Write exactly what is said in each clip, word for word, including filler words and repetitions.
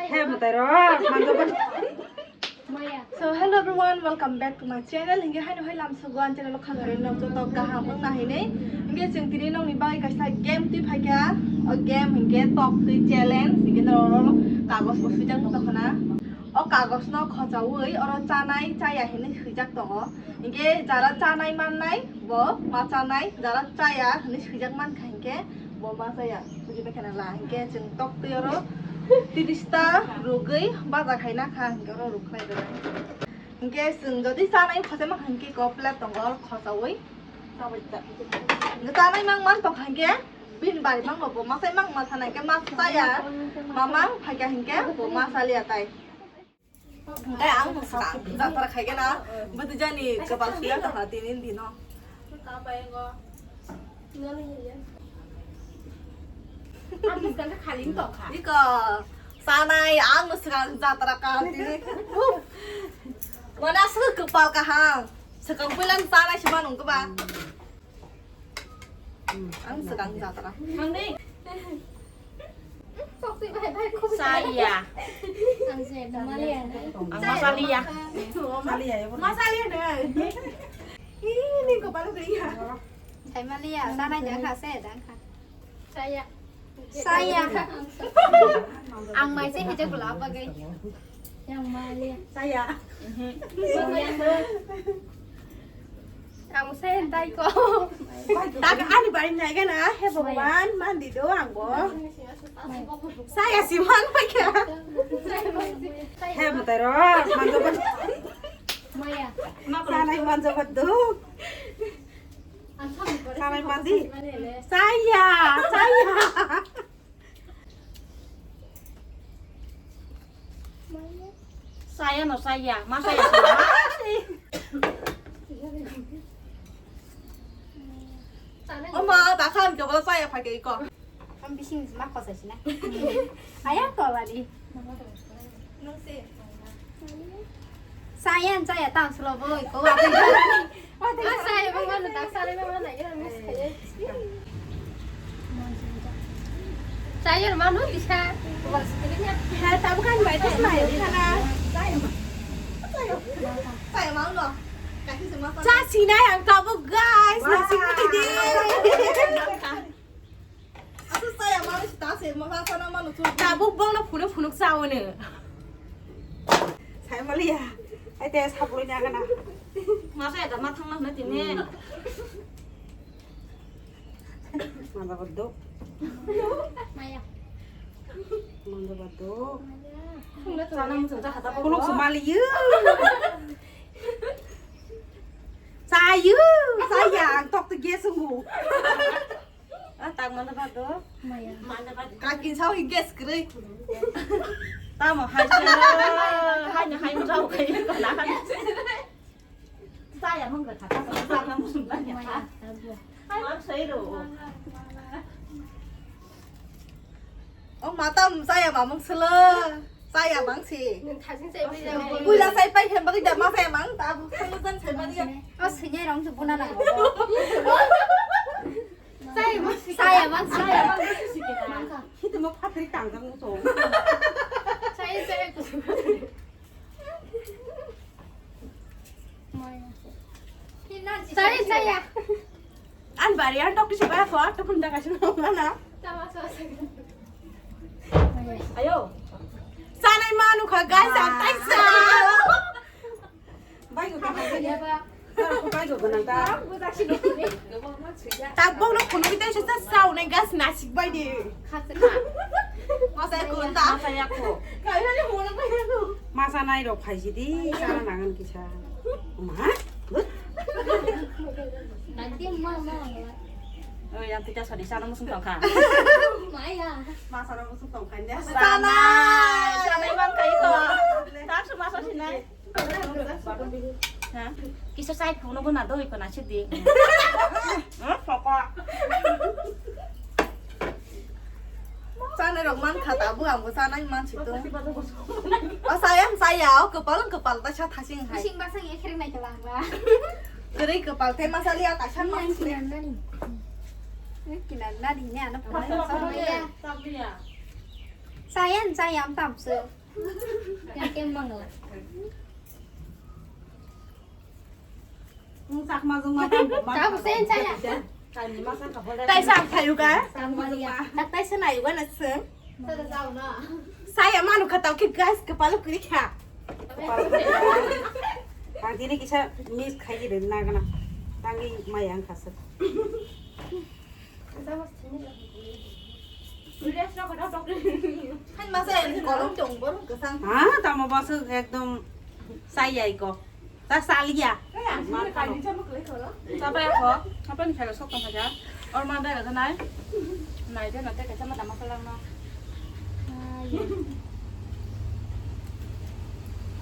He mwtai rok, manjak bai. So hello everyone, welcome back to my channel. Hinge haino hai lam sugo ang channel o khang kharin nok joto kaham wng na hinwi. Hinge chwng tini nokni bagwi kaisa game twi phaikha. O game hinge tok twi challenge. Hinge norok kagos bo swijak tong khana. O kagos no khochaui oro chanai chaya hinwi swijak tongo. Hinkhe jara chanai mannai bo ma chanai, jara chaya hinwi swijak mankha hinkhe bo ma chaya. Bujibaikha na la? Hinkhe chwng tok twi oro tiris ta rwgwi baja khai nakha, hinkhe oro rwkhlai rwkha. Hinkhe chwng jodi chanai khosai mankha hinkhe ko plate tongo, oro khosaui chabai ta. Hinkhe chanai mang man tongkha hinkhe bini bari mangno bo ma chai mang ma sanai hinkhe ma chaya, ma mang phaikha hinkhe bo ma chaliya tai. Hingke ang swkang jatra khaikhe na, bwtwi jani kwpal suya tongkha tini dino. Iko, sanai ang swkang jatra ka tini. Mana swkang kwpal kaham, swkang puila sanai se manu kwba. Ang swkang jatra. Saya. Ang masaliya. Masaliya na. Ini ko baru dia. Saya malia, sana jangan kasih, jangan. Saya. Saya. Ang mai se hijab gula apa gai? Yang malia. Saya. Ang saya dai ko. Tak ani bai nai gana, he Bhagwan, man di do ang bo. Saya si man bai kya. He mwtai rok, manjak bai. Maya. Sanai manjak bai do. Sanai mandi. Saya, saya. Saya no saya, ma saya sih. Oma, takhan ke bola saya pakai iko. Ang bising ma khosai sina. Ayang ko ladi. Nung si. Saya, saya tang sulo boy ko. Saya mama no tak saya mama na ya. Saya mama no bisa. Hai, tabu kan bai tas mai kana. Saya mama no. Kasi semua. Cha sinai ang tabu guys, nasi putih di. Tabuk bongno phunuk phunuk chaono. Sai maliya. Ai te saplui na kana. Masa ya ma thangna hna tini. Manda baddo. Maya. Manda baddo. Sana muchung cha khata. Phunuk su maliya. Sayu, saya ang tok tu gas ungu. Ah, tak mana ba do? Maya. Mana ba? Kakin sao hi gas kre. Tamo hai se. Hai na hai rau kai ko na. Saya mong ka ta ta na musun ba ya. Maya. Hai ma sai ro. O mata mung saya mamung selo. Saya mang si. Nung thajin sai bai jang. Puila sai pai hem bagi da ma saya mang ta bu khang jan sai bagi. O sinyai rong tu buna na. Saya mang saya mang. Hita ma phatri tang jang so. Saya saya. Saya saya. An bari an tok si ba ko to kun da ka sino na. Ayo. Sanai manu kha guys, ang taisa. Bai go ka. Bai go ka nang ta. Tak bong no kono kita sa sa unai gas nasik bai de. Masa ko ta. Masa ya ko. Kaya ni mo na kaya ko. Masa nai rok phai si di, sana nangan kisa. Ma? Nanti mama. Oh, yang kita sadi sana musuh tau ka. Maya. Masa na musuh tau kan ya. Sanai. Sanai bang kai ko. Tak semasa sinai. Ha? Kisa sai phone ko na doi ko na sidi. Hmm, papa. Sana rok man kha ta bu ang bo sana man si to. O saya saya o kepal kepal ta sa thasing hai. Bising basang ya kering nai kela ba. Kering kepal te masali a ta sa man si. Kinan nani. Kinan nani ne ana phone. Sama ya. Sama ya. Chaya, chaya, ang tamswk. Yang khe mangla. Wng chakma jwngma tamo ma. Tabuk se chaya. Kaini ma sakha phole. Tai sa ang phaiyuga. Chakma jwngma. Tak tai se nayuga na swng. Chaya manu kha tau khe guys, kwpalo kwrwi kha. Ang tini kisa miss khai di na gana. Tangwi maya ang khasa. Hai masa yang kolom dong, bor kesang. Ha, tamo basa ekdom sayai ko. Ta salia. Sabai ko, apa ni kalo sok tong saja. Or ma bera nai. Nai de na te kaisa ma tama salang no.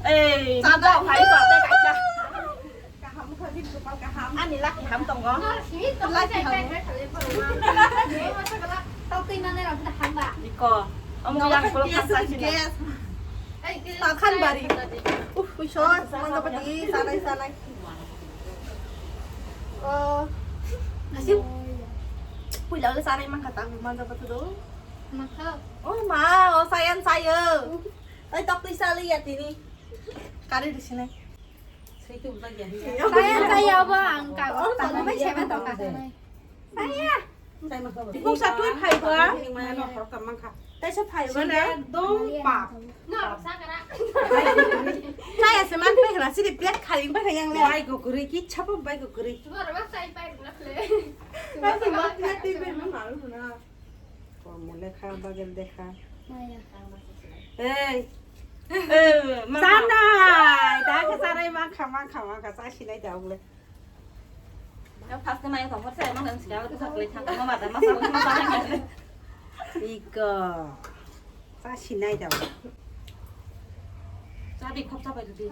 Eh, ma tau hai ko te kaisa. Kaham kha, bini kwpal kaham. Ani laki ham tongo. Laki ham. Tau twi manai rok da hamba. Iko. Omo yang kulo kham sa sini. Pakhan bari. Uh, uisor, mangga pati, sanai, sanai. Oh, asip. Puila ule sanai mangkha ta, mangga pati do. Mangkha. Oh ma, oh sayan sayo. Tai tok twi sali ya tini. Kari di sini. Saya, saya apa angka? Oh, tanggung saya apa tangka? Saya. Buksa twi phaiba. Taisa phaiba na. Ekdom pap. Saya seman pai kena sini pet khaling pai yang le. Bai guguri ki chapa bai guguri. Bai seman pet twi bai malu na. Kormo lekha, bagel dekha. Maya. Ei. Eh, ma. Sanai, da khe sanai, ma kha, ma kha, ma kha, sa sinai da ugle. Ya, first time ayo, tongkor saya, ma nang siya, aku sakle thang, ma mata, ma sakle, ma sakle. Iko. Sa sinai da ugle. Sa di khop sa pai di.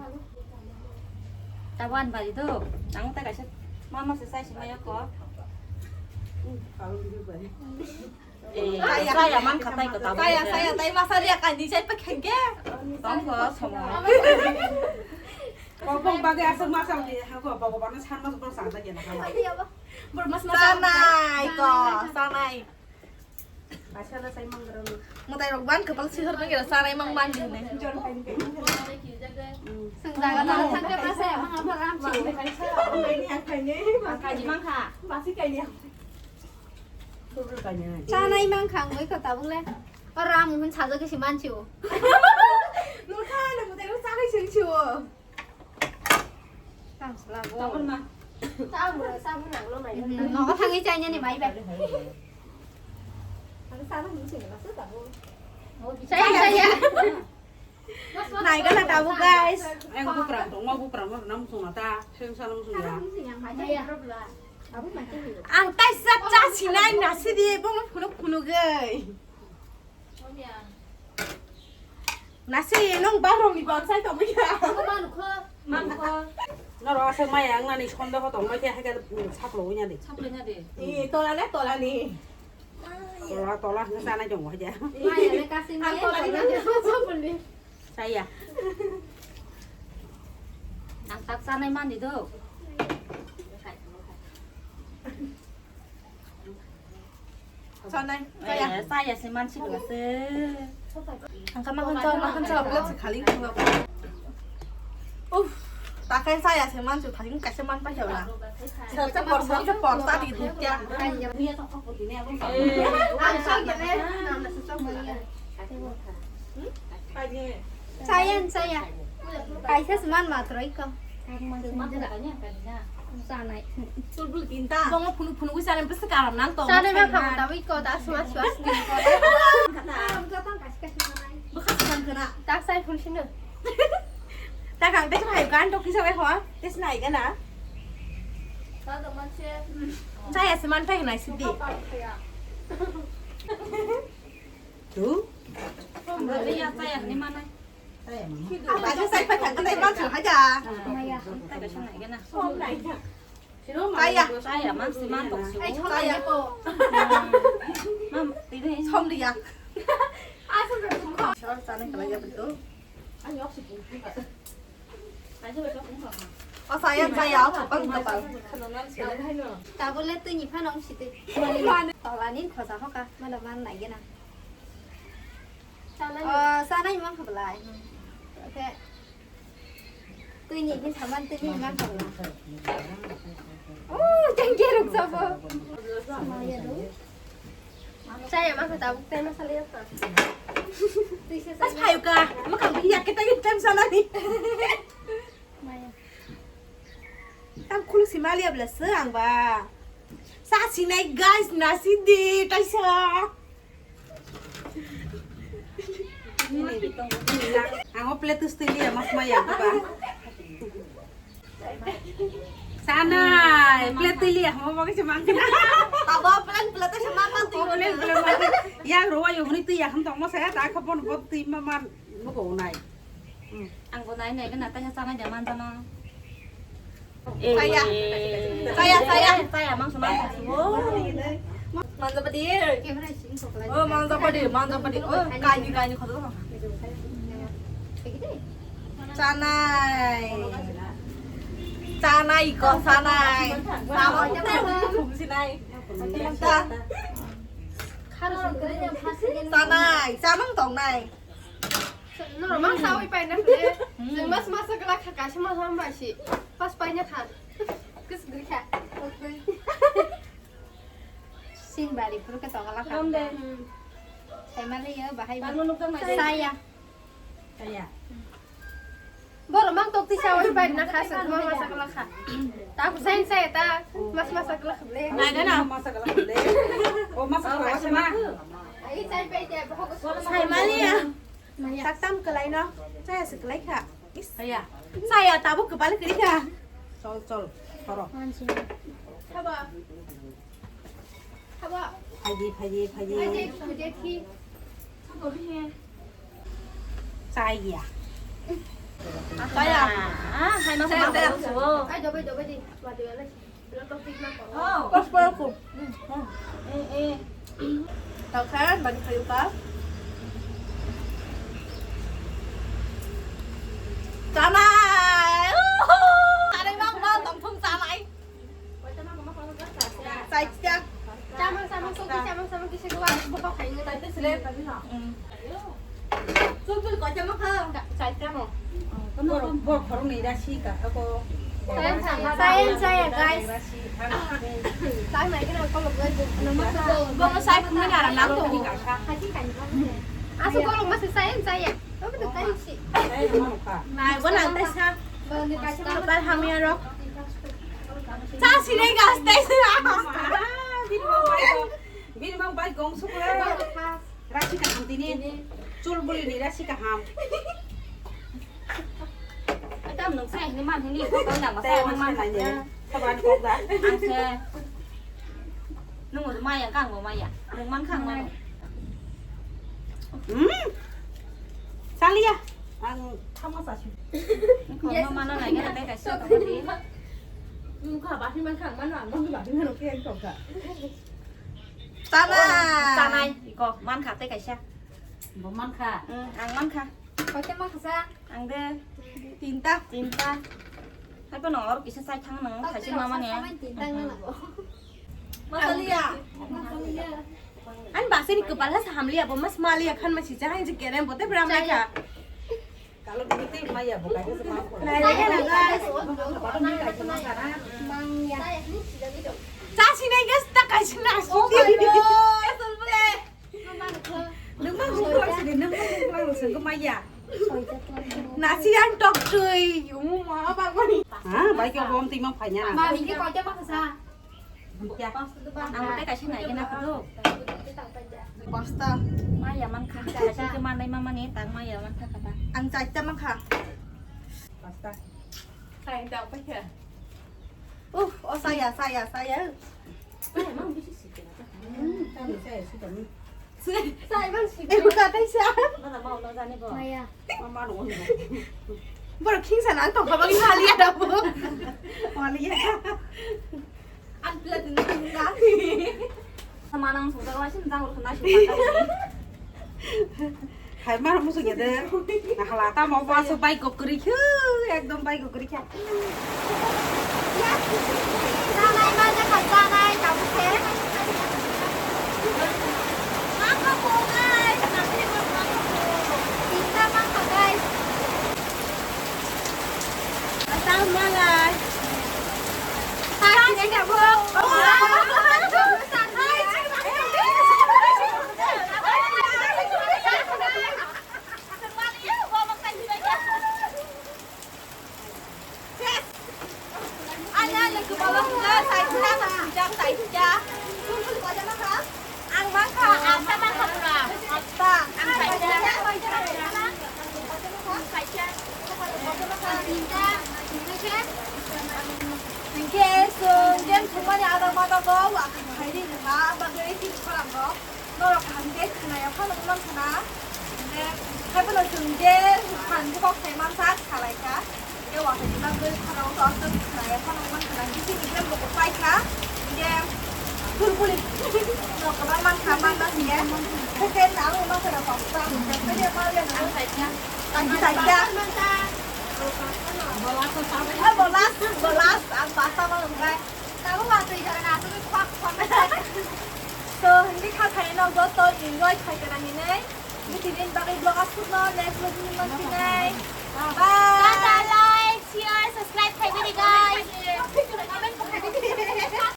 Tawan bari do, nang ta kaisa, ma ma se sai sinai ko. Hmm, kalau di bari. Eh, saya, saya mang katai ko tabo. Saya, saya, tai masa dia kan di saya pakai ke. Tongko, somo. Kau kau bagai asal masal di, aku bawa panas kan masuk terus ada ya nak. Bermas masal. Sanai ko, sanai. Asal saya mang gerang. Mutai rok ban kepal sihor lagi sanai mang mandi ne. Sengjaga tanah tangke masa ya mang apa ram sih. Kaji mangkha. Masih kaji. Chanai mankha ang bai kho tabuk le. O ram hun sajagwi se mansi o. Nukha nang mutai ro chanai sengsi o. Tang sala bo. Tabuk ma. Tabuk ma, tabuk ma, lo mai. Nogo thangwi chainani mai bai. Ang sana mun sing la sa tabuk. Chaya, chaya. Naikha na tabuk, guys. Ang bukrang tongma, bukrang ma nam sung ta, seng sa nam sung ya. Ang taisa cha sinai nasi di, bong phunuk phunuk gai. Nasi nong barong ni bang sai tong ya. Noro asa maya ang nani sonda ho tong mai khe hai ka saklo nya di. Saklo nya di. Ni tola le tola ni. Tola, tola, nasa na jong waja. Maya le kasing maya. Saya. Ang tak sanai mandi do. Sanai, saya. Eh, saya se mansi ko se. Ang kamang kan sa, makan sa, plate se khali ko. Uff, takai saya se mansi, thani kaisa man pa jawla. Sa, sa, por, sa, sa, por, sa, di, di, kya. Eh, ang sa, ya, le. Saya, saya. Kaisa se man matro iko. Sanai. Tulbul kinta. Bongo phunu phunu wisa nem pesa karam nang tong. Sanai ma khamu tawi ko ta swa swa sini ko. Bwkha swan khna. Tak sai phun sino. Tak ang tek hai kan tok kisa bai ho. Tes nai gana. Saya seman pai nai sidi. Tu? Saya mana? Apa aja saya pakai kedai bang sih aja. Maya. Saya mana? Saya. Saya mang si mang tong si. Ai chong ya ko. Mam, tini. Chong dia. Asal berbuka. Chong sana kalau ya betul. Ayo si buka. O saya, saya, o kapal, kapal. Tabole twi ni phanong site. Tolani khosa hoka, mala man nai gena. O, sanai mang kha belai. Oke. Twi ni hin saman twi ni mang kha belai. O, thank you, ruk sabo. Saya mang kha tabuk tei masala ya kha. Twi se Pas saya. Phayu ka, ma kang bi yak kita kita sana ni. Maya. Tam khuluk si mali abla se ang ba. Sa sinai guys, nasi di taisa. Ang o plate tustui liya mas maya ba. Sanai, plate tui liya, mo mo kisa mangkina. Abo plate plate sama kan tu. O plate plate mangkina. Yang rowa yo huni tui ya ham tong mo saya ta khapon bot tui ma man mo ko nai. Ang bo nai nai gana tanya sama jaman sama. Saya. Saya, saya. Saya mang sama. Oh. Manja padi. Oh, manja padi, manja padi. Oh, kani, kani khodo. Sanai. Sanai ko, sanai. Sama ko, sanai. Sanai, samang tong nai. Norok mang sawi pai na khe. Jeng mas masa kala kha kaisa ma hamba si. Pas pai na kha. Kus gri kha. Sin bari pur ke tongala kha. Rom de. Sai mali yo bahai. Tangno nuk tang nai. Saya. Saya. Borok mang tok tisa oi bai na kha sa ma masa kala kha. Ta ku sain sai ta mas masa kala kha le. Nai na masa kala kha le. O masa kala kha ma. Ai sai pai te bohok. Sai mali ya. Saktam kalai no. Saya se kalai kha. Is. Saya. Saya tabuk kebal kiri kha. Chol chol. Toro. Haba. Haba. Phaidi phaidi phaidi. Phaidi phaidi ki. Chaya. Chaya. Ah, hai ma. Chaya, chaya. Ai dobai dobai di. Mati wala. Kospor. Eh, eh. Tau khan, bagi kayu ka. Tanai! Uhuh! Tanai mang mang tong thung tanai. Sai cha. Chamang, chamang, songki, chamang, chamang, kisa dua, buka kayu. Tadi sele, tadi na. Hmm. Chul chul koi chama kha. Chai chamo. Bor, bor khoroknwi rasi ka kha ko. Sayan saya, guys. Rasi, ah. Sai mai kena kolok bai. Bo sai phungnwi nara nang to. Asu kolok masi sayan saya. Apa tu kai si? Nai, bo nang tai sa. Kapal hamya rok. Sa sinai gas tai sa. Bini mang bai gong sukle. Rasi kaham tini. Chul buli ni rasi kaham. Tam nung sai ni man ni ko ko nang ma sai man man. Saban ko ga. Ang se. Nung maya kang mo maya. Nung mang kang mo. Hmm. Salia. Ang thama sa si. Ko ma mana nai ga dai ka sa ta di. Nung ka ba hi man kang man ang ba hi man ke ko ka. Tanai. Tanai, iko, man kha tei kaisa. Bo man kha. Mm, ang man kha. Koite man kha sa? Ang de. Tinta. Tinta. Hai pa nor kisa sai thang nang, thaisi mama ne. Tinta nang nang. Masaliya. Masaliya. An base ni kepala sa hamliya, bo mas maliya khan ma si jahai je keren bote bram kha. Kalau begitu maya buka itu semua. Nai, nai, nai. Sa sinai gas ta kai sina. Oh my God. Nung mang buka sini, nung mang buka sini, maya. Nasi yang tok cuy, umu ma apa kau ni? Ah, baik ya bom timang panya. Ma, ini kau apa sa? Ang tei kaisa nai khe na khudu. Pasta. Maya man kha. Kaisa khe manai mama ni tang maya man kha kata. Ang chaita man kha. Pasta. Sai da pa kha. Uf, o saya, saya, saya. Sai man bisi si khe na. Hmm, sai, sai, sai. Sai man si. Eh, buka tai sa. Mana mau no jani bo. Maya. Mama no. Borok khingsa nang tong kha bang maliya da bo. Maliya. An pila din na. Sama nang sung jago asin jang urkha nai sung jago. Hai mar musu gede. Nah hala ta mau baso bai gok kri khu. Ekdom bai gok kri kha. Sanai ma ja kha sanai ta bu se. Ma kha ko nai. Hasta. Hingke chwng je thumani adang madago wa khairi wngkha, bagwi tini khorang rok norok kaham khe khwnaya phano wngkha na. Hingke haiphano chwng je phan khe kok sai mansa khalai kha. Hingke wa khairi bagwi khorang rok aswk khwnaya phano wngkha na. Bisi ni je moko pai kha. Hingke Bulbuli no kwbang mankha, manna siya. Second abo mankha na pasta. Media Maria no. Ang saikha. Ang saikha. Bolas, bolas, ang pasta mankai. Tabuk watwi jaga na aswk khwak khwak. So, hindi kha khaina joto enjoy khai kana hinai. Mitinin bagwi vlog aswk no next vlog ni mansinai.